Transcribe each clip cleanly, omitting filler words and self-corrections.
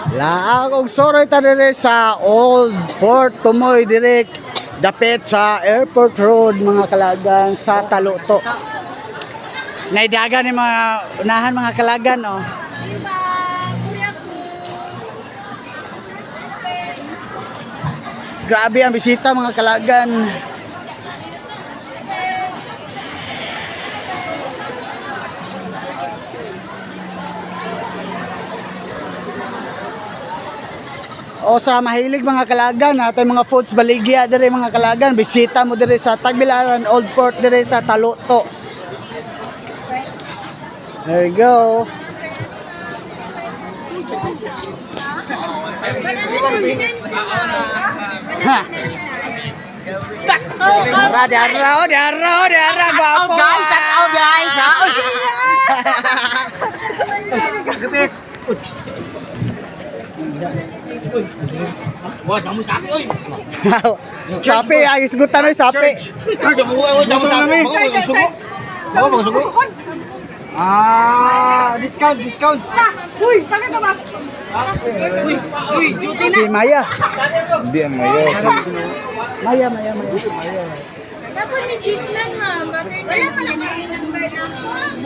Laag og soroy ta dire sa Old Port Tumoy, direk dapit sa Airport Road, mga kalagan, sa Taluto. Naidagan ni mga unahan, mga kalagan, oh. Grabe ang bisita, mga kalagan. O sa mahilig, mga kalagan, natay mga foods baligya dire, mga kalagan, bisita mo dire sa Tagbilaran Old Port, dire sa Taluto. There you go. Ha. Dara, dara, oh, dara, oh, dara, gwapo. Guys, shout out, guys, ha? Gupits. Wah, jamu sapi oi. Sapi, ayos gutan oy, sapi. Jamu oi, jamu sapi. Bangun suku. Bangun suku. Ah, discount, discount. Uy, bakit ba? Ui, ui, cuti. Si Maya. Hindi ang mayo. Maya, Maya, Maya. Dapat ni cheese lang ha. Butter wala pa lang kayo number na.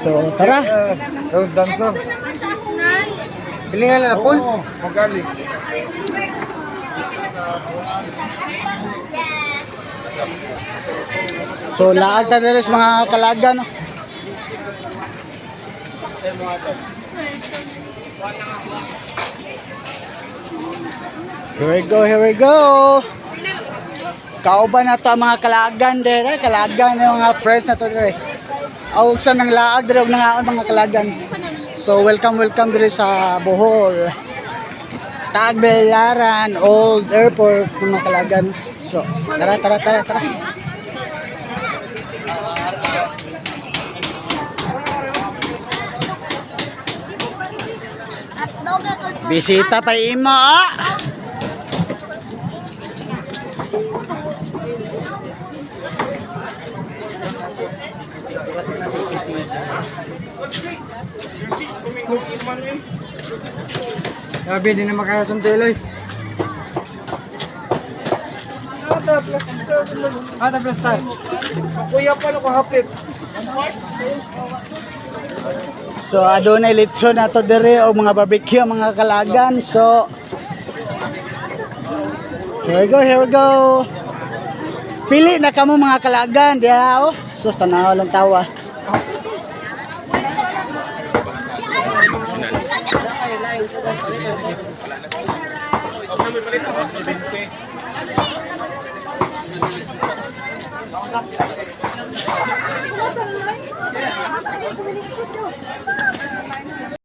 So, tara. Oh, dancer. Ito naman cheese nan. Pili nga lang, Paul. Oo, magaling. So, laag ta diri sa mga kalagan, no? Here we go, here we go. Kauban na to ang mga kalagan dire, kalagan yung mga friends na to dire. Awog sa nang laag dire og nangaon, mga kalagan. So welcome, welcome dire sa Bohol. Tagbilaran Old Airport, mga kalagan. So, tara, tara, tara, tara. Bisita pa imo, ah. Grabe, di na makaya sa tuloy. Ata plastar. Kuya pa ko hapit. So adunay litson na to dire o mga barbecue, mga kalagan. So here we go, here we go. Pili na kamo, mga kalagan diha, oh. Sus, tanaw lang tawa.